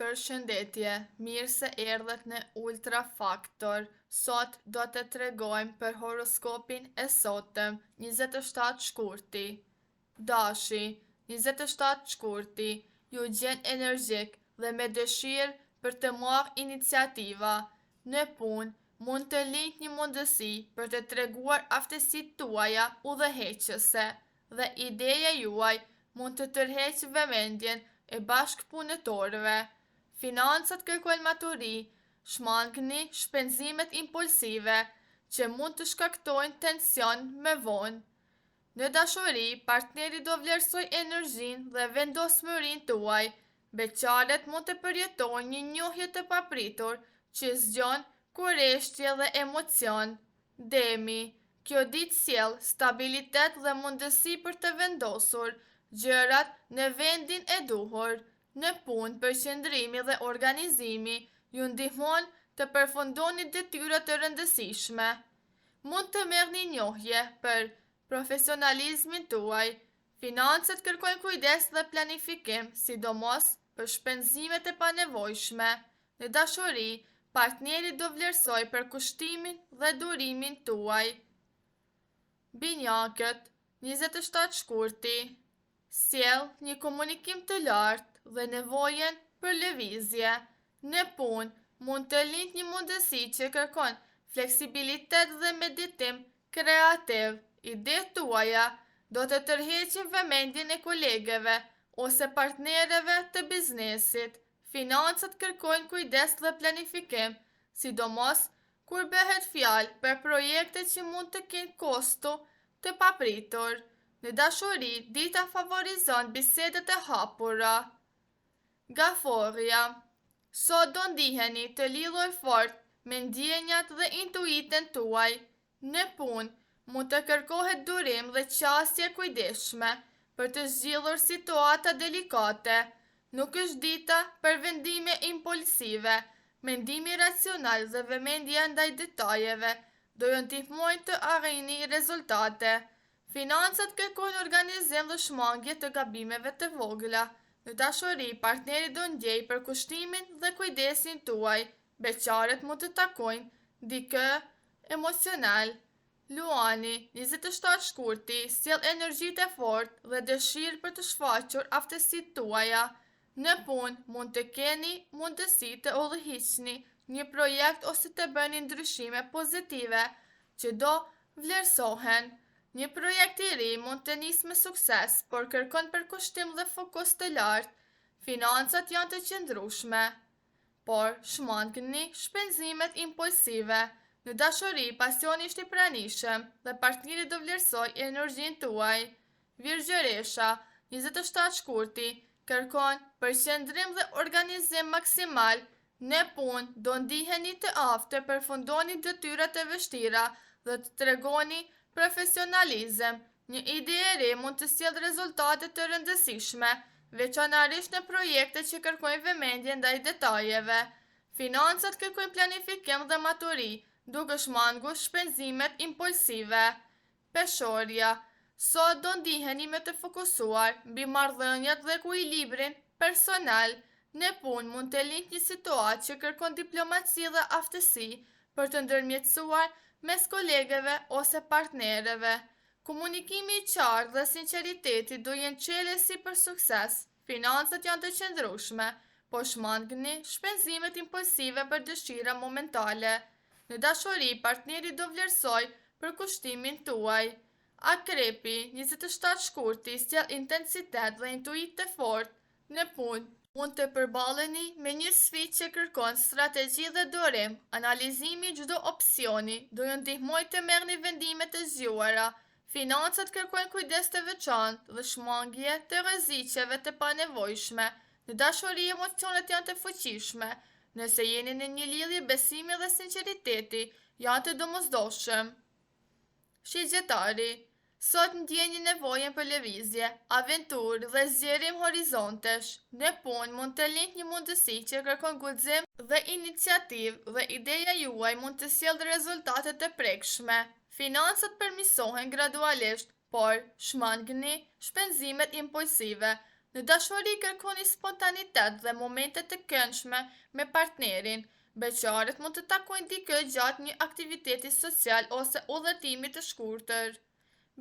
Përshëndetje, mirë se erdhët në Ultra Factor. Sot do të tregojmë për horoskopin e sotëm, 27 shkurti. Dashi, 27 shkurti, ju gjen energjik dhe me dëshirë për të marrë iniciativa. Në punë, mund të lindë një mundësi për të treguar aftësitë tuaja udhëheqëse dhe ideja juaj mund të tërheqë vëmendjen e bashkëpunëtorëve. Financat kërkojnë maturi, shmangni shpenzimet impulsive që mund të shkaktojnë tension më vonë. Në dashuri, partneri do vlerësojë energjinë dhe vendosmërinë tuaj. Beqarët mund të përjetojnë një njohje të papritur që zgjon kureshtje dhe emocion. Demi, kjo ditë sjell stabilitet dhe mundësi për të vendosur gjërat në vendin e duhur. Në punë, përqendrimi dhe organizimi ju ndihmon të përfundoni detyra të rëndësishme. Mund të merrni njohje për profesionalizmin tuaj. Financat kërkojnë kujdes dhe planifikim, sidomos për shpenzimet e panevojshme. Në dashuri, partneri do vlerësojë përkushtimin dhe durimin tuaj. Binjakët, 27 shkurti, sjell një komunikim të lartë dhe nevojën për lëvizje. Në punë, mund të lindë një mundësi që kërkon fleksibilitet dhe meditim kreativ. Idetë tuaja do të tërheqin vëmendjen e kolegëve ose partnerëve të biznesit. Financat kërkojnë kujdes dhe planifikim, sidomos kur bëhet fjalë për projekte që mund të kenë kosto të papritur. Në dashuri, dita favorizon bisedat e hapura. Gaforrja, Sot do ndiheni të lidhur fort me ndjenjat dhe intuitën tuaj. Në punë, mund të kërkohet durim dhe qasje e kujdesshme për të zgjidhur situata delikate. Nuk është dita për vendime impulsive. Mendimi racional dhe vëmendja ndaj detajeve do ju ndihmojnë të arrini rezultate. Financat kërkojnë organizim dhe shmangie të gabimeve të vogla. Në dashuri, partneri do ndjejë përkushtimin dhe kujdesin tuaj. Beqarët mund të takojnë dikë emocional. Luani, 27 shkurti, sjell energji të fortë dhe dëshirë për të shfaqur aftësitë tuaja. Në punë, mund të keni mundësi të udhëhiqni një projekt ose të bëni ndryshime pozitive që do vlerësohen. Një projekt i ri mund të nisë me sukses, por kërkon përkushtim dhe fokus të lartë. Financat janë të qëndrueshme. Por, shmangni shpenzimet impulsive. Në dashuri, pasioni është i pranishëm dhe partneri do vlerësojë energjinë tuaj. Virgjëresha, 27 shkurti, kërkon përqendrim dhe organizim maksimal. Në punë, do ndiheni të aftë të përfundoni detyrat e vështira dhe të tregoni profesionalizëm. Një ide e re mund të sjellë rezultate të rëndësishme, veçanërisht në projekte që kërkojnë vëmendje ndaj detajeve. Financat kërkojnë planifikim dhe maturi, duke shmangur shpenzimet impulsive. Peshorja, Sot do ndiheni më të fokusuar mbi marrëdhëniet dhe ekuilibrin personal. Në punë mund të lindë një situatë që kërkon diplomaci dhe aftësi për të ndërmjetësuar mes kolegëve ose partnerëve. Komunikimi i qartë dhe sinqeriteti do jenë çelësi për sukses. Financat janë të qëndrueshme, por shmangni shpenzimet impulsive për dëshira momentale. Në dashuri, partneri do vlerësojë përkushtimin tuaj. Akrepi, 27 shkurti, sjell intensitet dhe intuitë të fortë në punë. Mund të përballeni me një sfidë që kërkon strategji dhe durim. Analizimi i çdo opsioni do ju ndihmojë të merrni vendime të zgjuara. Financat kërkojnë kujdes të veçantë dhe shmangie të rreziqeve të panevojshme. Në dashuri emocionet janë të fuqishme. Nëse jeni në një lidhje, besimi dhe sinqeriteti janë të domosdoshëm. Shigjetari, Sot ndjeni nevojën për lëvizje, aventurë dhe zgjerim horizontesh. Në punë mund të lindë një mundësi që kërkon guxim dhe iniciativë dhe ideja juaj mund të sjellë rezultate të prekshme. Financat përmirësohen gradualisht, por shmangni shpenzimet impulsive. Në dashuri kërkoni spontanitet dhe momente të këndshme me partnerin. Beqarët mund të takojnë dikë gjatë një aktiviteti social ose udhëtimi të shkurtër.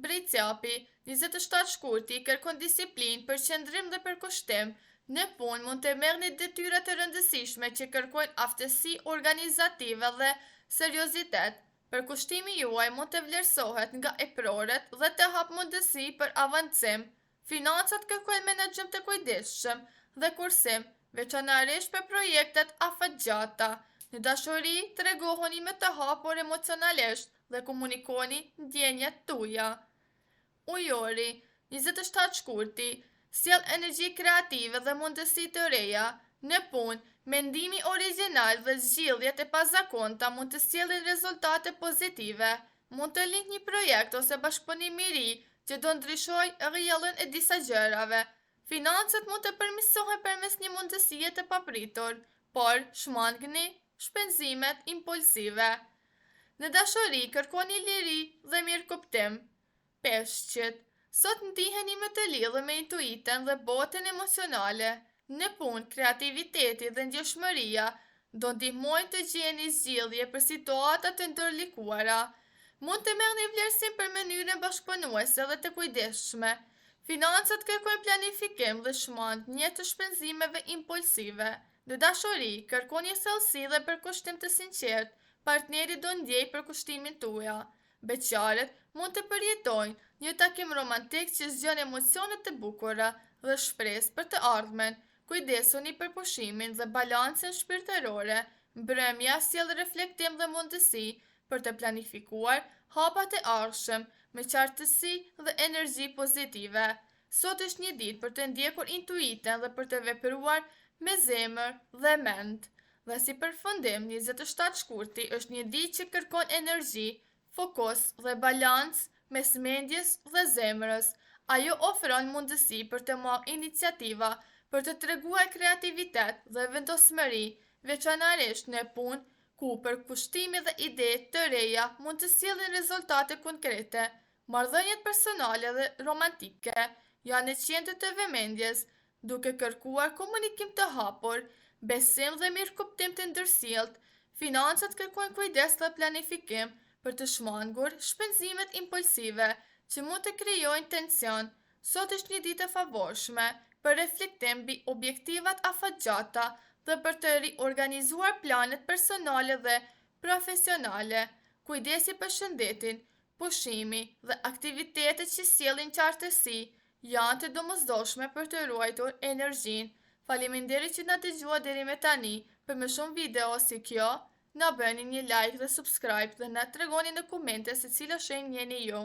Bricjapi, 27 shkurti, kërkon disiplinë, përqendrim dhe përkushtim. Në punë mund të merrni detyra të rëndësishme që kërkojnë aftësi organizative dhe seriozitet. Përkushtimi juaj mund të vlerësohet nga eprorët dhe të hapë mundësi për avancim. Financat kërkojnë menaxhim të kujdesshëm dhe kursim, veçanërisht për projektet afatgjata. Në dashuri, tregohuni më të hapur emocionalisht dhe komunikoni ndjenjat tuaja. Ujori, 27 shkurti, sjell energji kreative dhe mundësi të reja. Në punë, mendimi origjinal dhe zgjidhjet e pazakonta mund të sjellin rezultate pozitive. Mund të lindë një projekt ose bashkëpunim i ri që do ndryshojë rrjedhën e disa gjërave. Financat mund të përmirësohen përmes një mundësie të papritur, por shmangni shpenzimet impulsive. Në dashuri, kërkoni liri dhe mirëkuptim. Peshqit, sot ndiheni më të lidhur me intuitën dhe botën emocionale. Në punë, kreativiteti dhe ndjeshmëria do ndihmojnë të gjeni zgjidhje për situata të ndërlikuara. Mund të merrni vlerësim për mënyrën bashkëpunuese dhe të kujdesshme. Financat kërkojnë planifikim dhe shmangie të shpenzimeve impulsive. Në dashuri, kërkoni thellësi dhe përkushtim të sinqertë, partneri do ndjejë përkushtimin tuaj. Beqarët mund të përjetojnë një takim romantik që zgjon emocione të bukura dhe shpresë për të ardhmen. Kujdesuni për pushimin dhe balancën shpirtërore. Mbrëmja sjell reflektim dhe mundësi për të planifikuar hapat e ardhshëm me qartësi dhe energji pozitive. Sot është një ditë për të ndjekur intuitën dhe për të vepruar me zemër dhe mend. Dhe si përfundim, 27 shkurti është një ditë që kërkon energji, fokus dhe balancë mes mendjes dhe zemrës. Ajo ofron mundësi për të marrë iniciativa, për të treguar kreativitet dhe vendosmëri, veçanërisht në punë, ku përkushtimi dhe ide të reja mund të sjellin rezultate konkrete. Marrëdhëniet personale dhe romantike janë në qendër të vëmendjes, duke kërkuar komunikim të hapur, besim dhe mirëkuptim të ndërsjelltë. Financat kërkojnë kujdes dhe planifikim për të shmangur shpenzimet impulsive që mund të krijojnë tension. Sot është një ditë e favorshme për reflektim mbi objektivat afatgjata dhe për të riorganizuar planet personale dhe profesionale. Kujdesi për shëndetin, pushimi dhe aktivitetet që sjellin qartësi janë të domosdoshme për të ruajtur energjinë. Faleminderit që na dëgjuat deri me tani. Për më shumë video si kjo, na bëni një like dhe subscribe dhe na tregoni në komente se cila shenjë jeni ju.